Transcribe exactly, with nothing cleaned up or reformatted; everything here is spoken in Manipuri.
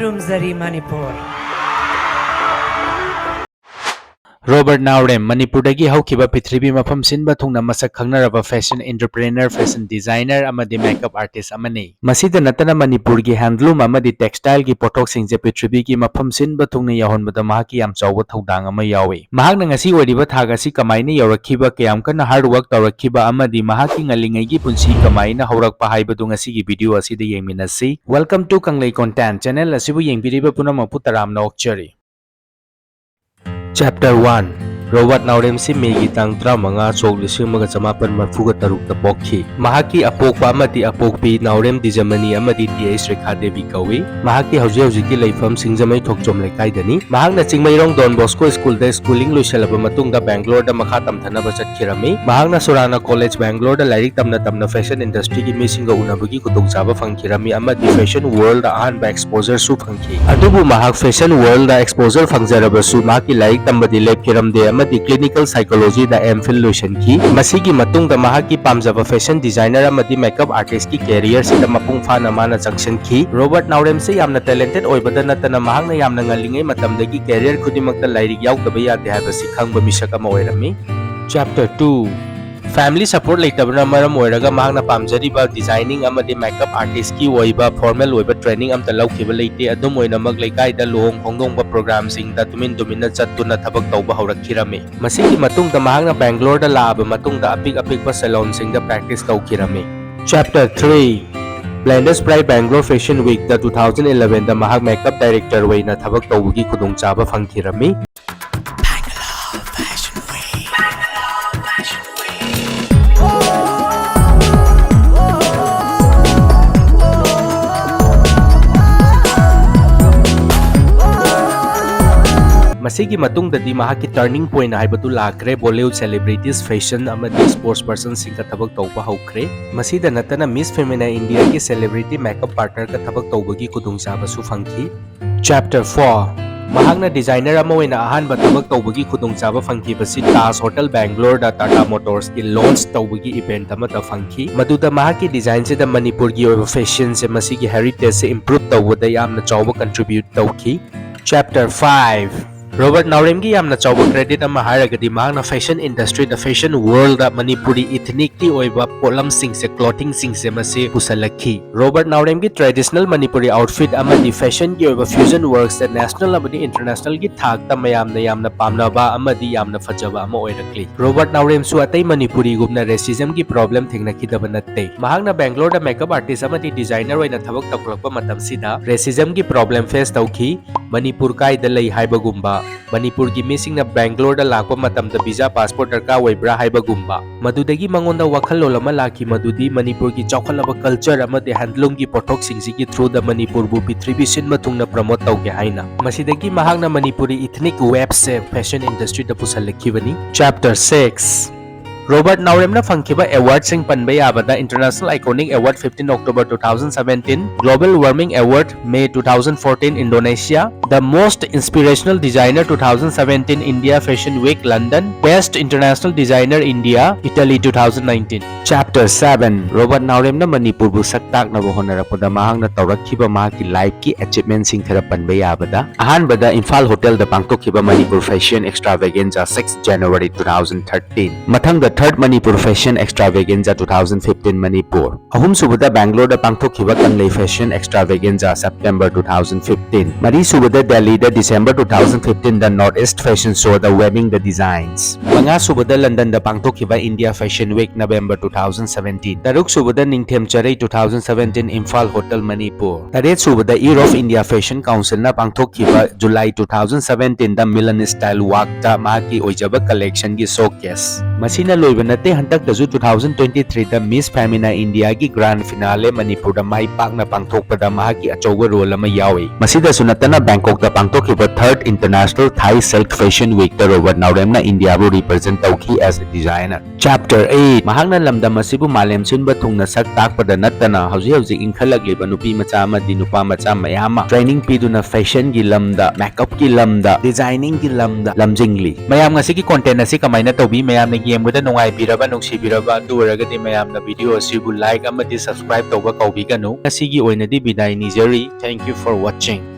ꯈꯨꯔꯨꯝꯖꯔꯤ ꯃꯅꯤꯄꯨꯔ꯫ ꯔꯣꯕꯔꯠ ꯅꯥꯎꯔꯦꯝ, ꯃꯅꯤꯄꯨꯔꯗꯒꯤ ꯍꯧꯈꯤꯕ ꯄ꯭ꯔꯤꯊꯤꯕꯤ ꯃꯐꯝ ꯁꯤꯟꯕ ꯊꯨꯡꯅ ꯃꯁꯛ ꯈꯪꯅꯔꯕ fashion entrepreneur, fashion designer ꯑꯃꯗꯤ makeup artist ꯑꯃꯅꯤ꯫ ꯃꯁꯤꯗ ꯅꯠꯇꯅ ꯃꯅꯤꯄꯨꯔꯒꯤ handloom ꯑꯃꯗꯤ textileꯒꯤ ꯄꯣꯠꯊꯣꯛꯁꯤꯡꯁꯦ ꯄ꯭ꯔꯤꯊꯤꯕꯤꯒꯤ ꯃꯐꯝ ꯁꯤꯟꯕ ꯊꯨꯡꯅ ꯌꯧꯍꯟꯕꯗ ꯃꯍꯥꯛꯀꯤ ꯌꯥꯝ ꯆꯥꯎꯕ ꯊꯧꯗꯥꯡ ꯑꯃ ꯌꯥꯎꯏ꯫ ꯃꯍꯥꯛꯅ ꯉꯁꯤ ꯑꯣꯏꯔꯤꯕ ꯊꯥꯛ ꯑꯁꯤ ꯀꯃꯥꯏꯅ ꯌꯧꯔꯛꯈꯤꯕ, ꯀꯌꯥꯝ ꯀꯟꯅ hard work ꯇꯧꯔꯛꯈꯤꯕ ꯑꯃꯗꯤ ꯃꯍꯥꯛꯀꯤ ꯉꯜꯂꯤꯉꯩꯒꯤ ꯄꯨꯟꯁꯤ ꯀꯃꯥꯏꯅ ꯍꯧꯔꯛꯄ ꯍꯥꯏꯕꯗꯨ ꯉꯁꯤꯒꯤ video ꯑꯁꯤꯗ ꯌꯦꯡꯃꯤꯟꯅꯁꯤ꯫ Welcome to Kangleikontan channel ꯑꯁꯤꯕꯨ ꯌꯦꯡꯕꯤꯔꯤꯕ ꯄꯨꯝꯅꯃꯛꯄꯨ ꯇꯔꯥꯝꯅ ꯑꯣꯛꯆꯔꯤ꯫ Chapter one. ꯔꯣꯕꯥꯔꯠ ꯅꯥꯎꯔꯦꯝꯁꯤ ꯃꯦꯒꯤ ꯇꯥꯡ ꯇꯔꯥꯃꯉꯥ, ꯁꯣꯛ ꯂꯤꯁꯤꯡ ꯑꯃꯒ ꯆꯃꯥꯄꯟ ꯃꯔꯤꯐꯨꯒ ꯇꯔꯨꯛꯇ ꯄꯣꯛꯈꯤ꯫ ꯃꯍꯥꯛꯀꯤ ꯑꯄꯣꯛꯄ ꯑꯃꯗꯤ ꯑꯄꯣꯛꯄꯤ ꯅꯥꯎꯔꯦꯝ ꯗꯤꯖꯃꯅꯤ ꯑꯃꯗꯤ ꯇꯤ ꯑꯩꯆ ꯔꯦꯈꯥ ꯗꯦꯕꯤ ꯀꯧꯏ꯫ ꯃꯍꯥꯛꯀꯤ ꯍꯧꯖꯤꯛ ꯍꯧꯖꯤꯛꯀꯤ ꯂꯩꯐꯝ ꯁꯤꯡꯖꯃꯩ ꯊꯣꯛꯆꯣꯝ ꯂꯩꯀꯥꯏꯗꯅꯤ꯫ ꯃꯍꯥꯛꯅ ꯆꯤꯡꯃꯩꯔꯣꯡ ꯗꯣꯟ ꯕꯣꯁꯀꯣ ꯁ꯭ꯀꯨꯜꯗ schooling ꯂꯣꯏꯁꯤꯜꯂꯕ ꯃꯇꯨꯡꯗ ꯕꯦꯡꯒ꯭ꯂꯣꯔꯗ ꯃꯈꯥ ꯇꯝꯊꯅꯕ ꯆꯠꯈꯤꯔꯝꯃꯤ꯫ ꯃꯍꯥꯛꯅ ꯁꯨꯔꯥꯅꯥ ꯀꯣꯂꯦꯖ ꯕꯦꯡꯒ꯭ꯂꯣꯔꯗ ꯂꯥꯏꯔꯤꯛ ꯇꯝꯅ ꯇꯝꯅ fashion industryꯒꯤ ꯃꯤꯁꯤꯡꯒ ꯎꯅꯕꯒꯤ ꯈꯨꯗꯣꯡꯆꯥꯕ ꯐꯪꯈꯤꯔꯝꯃꯤ ꯑꯃꯗꯤ fashion worldꯗ ꯑꯍꯥꯟꯕ exposureꯁꯨ ꯐꯪꯈꯤ꯫ ꯑꯗꯨꯕꯨ ꯃꯍꯥꯛ fashion worldꯗ exposure ꯐꯪꯖꯔꯕꯁꯨ ꯃꯍꯥꯛꯀꯤ ꯂꯥꯏꯔꯤꯛ ꯇꯝꯕꯗꯤ ꯂꯦꯞꯈꯤꯔꯝꯗꯦ ꯑꯃꯗꯤ clinical psychologyꯗ M.Phil ꯂꯣꯏꯁꯤꯟꯈꯤ꯫ ꯃꯁꯤꯒꯤ ꯃꯇꯨꯡꯗ ꯃꯍꯥꯛꯀꯤ ꯄꯥꯝꯖꯕ fashion designer ꯑꯃꯗꯤ makeup artistꯀꯤ careerꯁꯤꯗ ꯃꯄꯨꯡ ꯐꯥꯅ ꯃꯥꯅ ꯆꯪꯁꯤꯟꯈꯤ꯫ ꯔꯣꯕꯥꯔꯠ ꯅꯥꯎꯔꯦꯝꯁꯦ ꯌꯥꯝꯅ talented ꯑꯣꯏꯕꯗ ꯅꯠꯇꯅ ꯃꯍꯥꯛꯅ ꯌꯥꯝꯅ ꯉꯜꯂꯤꯉꯩ ꯃꯇꯝꯗꯒꯤ career ꯈꯨꯗꯤꯡꯃꯛꯇ ꯂꯥꯏꯔꯤꯛ ꯌꯥꯎꯗꯕ ꯌꯥꯗꯦ ꯍꯥꯏꯕꯁꯤ ꯈꯪꯕ ꯃꯤꯁꯛ ꯑꯃ ꯑꯣꯏꯔꯝꯃꯤ꯫ Chapter two. Family support ꯂꯩꯇꯕꯅ ꯃꯔꯝ ꯑꯣꯏꯔꯒ ꯃꯍꯥꯛꯅ ꯄꯥꯝꯖꯔꯤꯕ designing ꯑꯃꯗꯤ makeup artistꯀꯤ ꯑꯣꯏꯕ formal ꯑꯣꯏꯕ training ꯑꯃꯠꯇ ꯂꯧꯈꯤꯕ ꯂꯩꯇꯦ꯫ ꯑꯗꯨꯝ ꯑꯣꯏꯅꯃꯛ ꯂꯩꯀꯥꯏꯗ ꯂꯨꯍꯣꯡ ꯈꯣꯡꯗꯣꯡꯕ programꯁꯤꯡꯗ ꯇꯨꯃꯤꯟ ꯇꯨꯃꯤꯟꯅ ꯆꯠꯇꯨꯅ ꯊꯕꯛ ꯇꯧꯕ ꯍꯧꯔꯛꯈꯤꯔꯝꯃꯤ꯫ ꯃꯁꯤꯒꯤ ꯃꯇꯨꯡꯗ ꯃꯍꯥꯛꯅ ꯕꯦꯡꯒ꯭ꯂꯣꯔꯗ ꯂꯥꯛꯑꯕ ꯃꯇꯨꯡꯗ ꯑꯄꯤꯛ ꯑꯄꯤꯛꯄ salonꯁꯤꯡꯗ practice ꯇꯧꯈꯤꯔꯝꯃꯤ꯫ Chapter three. Blender's Pride Bangalore Fashion Weekꯇ two thousand elevenꯗ ꯃꯍꯥꯛ makeup director ꯑꯣꯏꯅ ꯊꯕꯛ ꯇꯧꯕꯒꯤ ꯈꯨꯗꯣꯡꯆꯥꯕ ꯐꯪꯈꯤꯔꯝꯃꯤ꯫ ꯃꯁꯤꯒꯤ ꯃꯇꯨꯡꯗꯗꯤ ꯃꯍꯥꯛꯀꯤ turning point ꯍꯥꯏꯕꯗꯨ ꯂꯥꯛꯈ꯭ꯔꯦ꯫ Bollywood celebrities, fashion ꯑꯃꯗꯤ sports personꯁꯤꯡꯒ ꯊꯕꯛ ꯇꯧꯕ ꯍꯧꯈ꯭ꯔꯦ꯫ ꯃꯁꯤꯗ ꯅꯠꯇꯅ Miss Femina Indiaꯒꯤ celebrity makeup partnerꯒ ꯊꯕꯛ ꯇꯧꯕꯒꯤ ꯈꯨꯗꯣꯡꯆꯥꯕꯁꯨ ꯐꯪꯈꯤ꯫ Chapter four. ꯃꯍꯥꯛꯅ designer ꯑꯃ ꯑꯣꯏꯅ ꯑꯍꯥꯟꯕ ꯊꯕꯛ ꯇꯧꯕꯒꯤ ꯈꯨꯗꯣꯡꯆꯥꯕ ꯐꯪꯈꯤꯕꯁꯤ ꯇꯥꯖ ꯍꯣꯇꯦꯜ ꯕꯦꯡꯒ꯭ꯂꯣꯔꯗ ꯇꯥꯇꯥ ꯃꯣꯇꯣꯔꯁꯀꯤ launch ꯇꯧꯕꯒꯤ event ꯑꯃꯗ ꯐꯪꯈꯤ꯫ ꯃꯗꯨꯗ ꯃꯍꯥꯛꯀꯤ designꯁꯤꯗ ꯃꯅꯤꯄꯨꯔꯒꯤ ꯑꯣꯏꯕ fashionꯁꯦ, ꯃꯁꯤꯒꯤ heritageꯁꯦ improve ꯇꯧꯕꯗ ꯌꯥꯝꯅ ꯆꯥꯎꯕ contribute ꯇꯧꯈꯤ꯫ Chapter five꯫ ꯔꯣꯕꯥꯔꯠ ꯅꯥꯎꯔꯦꯝꯒꯤ ꯌꯥꯝꯅ ꯆꯥꯎꯕ credit ꯑꯃ ꯍꯥꯏꯔꯒꯗꯤ ꯃꯍꯥꯛꯅ fashion industryꯗ, fashion worldꯗ ꯃꯅꯤꯄꯨꯔꯤ ethnicꯀꯤ ꯑꯣꯏꯕ ꯄꯣꯠꯂꯝꯁꯤꯡꯁꯦ, clothingꯁꯤꯡꯁꯦ ꯃꯁꯤ ꯄꯨꯁꯜꯂꯛꯈꯤ꯫ ꯔꯣꯕꯥꯔꯠ ꯅꯥꯎꯔꯦꯝꯒꯤ traditional ꯃꯅꯤꯄꯨꯔꯤ outfit ꯑꯃꯗꯤ fashionꯒꯤ ꯑꯣꯏꯕ fusion worksꯇ national ꯑꯃꯗꯤ internationalꯒꯤ ꯊꯥꯛꯇ ꯃꯌꯥꯝꯅ ꯌꯥꯝꯅ ꯄꯥꯝꯅꯕ ꯑꯃꯗꯤ ꯌꯥꯝꯅ ꯐꯖꯕ ꯑꯃ ꯑꯣꯏꯔꯛꯂꯤ꯫ ꯔꯣꯕꯥꯔꯠ ꯅꯥꯎꯔꯦꯝꯁꯨ ꯑꯇꯩ ꯃꯅꯤꯄꯨꯔꯤꯒꯨꯝꯅ racismꯒꯤ problem ꯊꯦꯡꯅꯈꯤꯗꯕ ꯅꯠꯇꯦ꯫ ꯃꯍꯥꯛꯅ ꯕꯦꯡꯒ꯭ꯂꯣꯔꯗ makeup artist ꯑꯃꯗꯤ designer ꯑꯣꯏꯅ ꯊꯕꯛ ꯇꯧꯔꯛꯄ ꯃꯇꯝꯁꯤꯗ racismꯒꯤ problem face ꯇꯧꯈꯤ꯫ ꯃꯅꯤꯄꯨꯔ ꯀꯥꯏꯗ ꯂꯩ ꯍꯥꯏꯕꯒꯨꯝꯕ, ꯃꯅꯤꯄꯨꯔꯒꯤ ꯃꯤꯁꯤꯡꯅ ꯕꯦꯡꯒ꯭ꯂꯣꯔꯗ ꯂꯥꯛꯄ ꯃꯇꯝꯗ visa, passport ꯗꯔꯀꯥꯔ ꯑꯣꯏꯕ꯭ꯔꯥ ꯍꯥꯏꯕꯒꯨꯝꯕ꯫ ꯃꯗꯨꯗꯒꯤ ꯃꯉꯣꯟꯗ ꯋꯥꯈꯜꯂꯣꯟ ꯑꯃ ꯂꯥꯛꯈꯤ, ꯃꯗꯨꯗꯤ ꯃꯅꯤꯄꯨꯔꯒꯤ ꯆꯥꯎꯈꯠꯂꯕ culture ꯑꯃꯗꯤ handloomꯒꯤ ꯄꯣꯠꯊꯣꯛꯁꯤꯡꯁꯤꯒꯤ throughꯗ ꯃꯅꯤꯄꯨꯔꯕꯨ ꯄ꯭ꯔꯤꯊꯤꯕꯤ ꯁꯤꯟꯕ ꯊꯨꯡꯅ promote ꯇꯧꯒꯦ ꯍꯥꯏꯅ꯫ ꯃꯁꯤꯗꯒꯤ ꯃꯍꯥꯛꯅ ꯃꯅꯤꯄꯨꯔꯤ ethnic waveꯁꯦ fashion industryꯗ ꯄꯨꯁꯜꯂꯛꯈꯤꯕꯅꯤ꯫ Chapter six꯫ ꯔꯣꯕꯥꯔꯠ ꯅꯥꯎꯔꯦꯝꯅ ꯐꯪꯈꯤꯕ awardꯁꯤꯡ ꯄꯟꯕ ꯌꯥꯕꯗ International Iconic Award, fifteen October two thousand seventeen, Global Warming Award, May two thousand fourteen, Indonesia, The Most Inspirational Designer two thousand seventeen, India Fashion Week, London, Best International Designer, India, Italy, two thousand nineteen꯫ Chapter seven꯫ Robert ꯅꯥꯎꯔꯦꯝꯅ ꯃꯅꯤꯄꯨꯔꯕꯨ ꯁꯛ ꯇꯥꯛꯅꯕ ꯍꯣꯠꯅꯔꯛꯄꯗ ꯃꯍꯥꯛꯅ ꯇꯧꯔꯛꯈꯤꯕ ꯃꯍꯥꯛꯀꯤ lifeꯀꯤ achievementꯁꯤꯡ ꯈꯔ ꯄꯟꯕ ꯌꯥꯕꯗ, ꯑꯍꯥꯟꯕꯗ ꯏꯝꯐꯥꯜ ꯍꯣꯇꯦꯜꯗ ꯄꯥꯡꯊꯣꯛꯈꯤꯕ Manipur Fashion Extravaganza, six January two thousand thirteen꯫ ꯃꯊꯪꯗ Third Manipur Fashion Extravaganza two thousand fifteen, Manipur. ꯑꯍꯨꯝꯁꯨꯕꯗ ꯕꯦꯡꯒ꯭ꯂꯣꯔꯗ ꯄꯥꯡꯊꯣꯛꯈꯤꯕ ꯀꯪꯂꯩ Fashion Extravaganza, September two thousand fifteen꯫ ꯃꯔꯤꯁꯨꯕꯗ ꯗꯦꯜꯂꯤꯗ December two thousand fifteenꯗ North East Fashion Showꯗ Weaving the Designs꯫ ꯃꯉꯥꯁꯨꯕꯗ ꯂꯟꯗꯟꯗ ꯄꯥꯡꯊꯣꯛꯈꯤꯕ India Fashion Week, November two thousand seventeen꯫ ꯇꯔꯨꯛꯁꯨꯕꯗ ꯅꯤꯡꯊꯦꯝ ꯆꯔꯩ two thousand seventeen, Imphal Hotel, Manipur. ꯇꯔꯦꯠꯁꯨꯕꯗ Europe India Fashion Councilꯅ ꯄꯥꯡꯊꯣꯛꯈꯤꯕ July two thousand seventeenꯗ Milan Style Walkꯇ ꯃꯍꯥꯛꯀꯤ ꯑꯣꯏꯖꯕ collectionꯒꯤ showcase꯫ ꯃꯁꯤꯅ ꯂꯣꯏꯕ ꯅꯠꯇꯦ, ꯍꯟꯗꯛꯇꯁꯨ two thousand twenty-threeꯗ Miss Femina Indiaꯒꯤ grand finale ꯃꯅꯤꯄꯨꯔꯗ ꯃꯥꯏ ꯄꯥꯛꯅ ꯄꯥꯡꯊꯣꯛꯄꯗ ꯃꯍꯥꯛꯀꯤ ꯑꯆꯧꯕ role ꯑꯃ ꯌꯥꯎꯏ꯫ ꯃꯁꯤꯗꯁꯨ ꯅꯠꯇꯅ ꯕꯦꯡꯀꯣꯛꯇ ꯄꯥꯡꯊꯣꯛꯈꯤꯕ third International Thai Silk Fashion Weekꯇ ꯔꯣꯕꯔꯠ ꯅꯥꯎꯔꯦꯝꯅ ꯏꯟꯗꯤꯌꯥꯕꯨ represent ꯇꯧꯈꯤ as a designer꯫ Chapter eight꯫ ꯃꯍꯥꯛꯅ ꯂꯝꯗꯝ ꯑꯁꯤꯕꯨ ꯃꯥꯂꯦꯝ ꯁꯤꯟꯕ ꯊꯨꯡꯅ ꯁꯛ ꯇꯥꯛꯄꯗ ꯅꯠꯇꯅ ꯍꯧꯖꯤꯛ ꯍꯧꯖꯤꯛ ꯏꯟꯈꯠꯂꯛꯂꯤꯕ ꯅꯨꯄꯤ ꯃꯆꯥ ꯑꯃꯗꯤ ꯅꯨꯄꯥ ꯃꯆꯥ ꯃꯌꯥꯝ ꯑꯃ training ꯄꯤꯗꯨꯅ fashionꯒꯤ ꯂꯝꯗ, makeupꯀꯤ ꯂꯝꯗ, designingꯒꯤ ꯂꯝꯗ ꯂꯝꯖꯤꯡꯂꯤ꯫ ꯃꯌꯥꯝ ꯉꯁꯤꯒꯤ content ꯑꯁꯤ ꯀꯃꯥꯏꯅ ꯇꯧꯕꯤ? ꯃꯌꯥꯝꯅ ꯌꯦꯡꯕꯗ ꯅꯨꯡꯉꯥꯏꯕꯤꯔꯕ, ꯅꯨꯡꯁꯤꯕꯤꯔꯕ? ꯑꯗꯨ ꯑꯣꯏꯔꯒꯗꯤ ꯃꯌꯥꯝꯅ video ꯑꯁꯤꯕꯨ like ꯑꯃꯗꯤ subscribe ꯇꯧꯕ ꯀꯥꯎꯕꯤꯒꯅꯨ꯫ ꯉꯁꯤꯒꯤ ꯑꯣꯏꯅꯗꯤ ꯕꯤꯗꯥꯏ ꯅꯤꯖꯔꯤ꯫ Thank you for watching꯫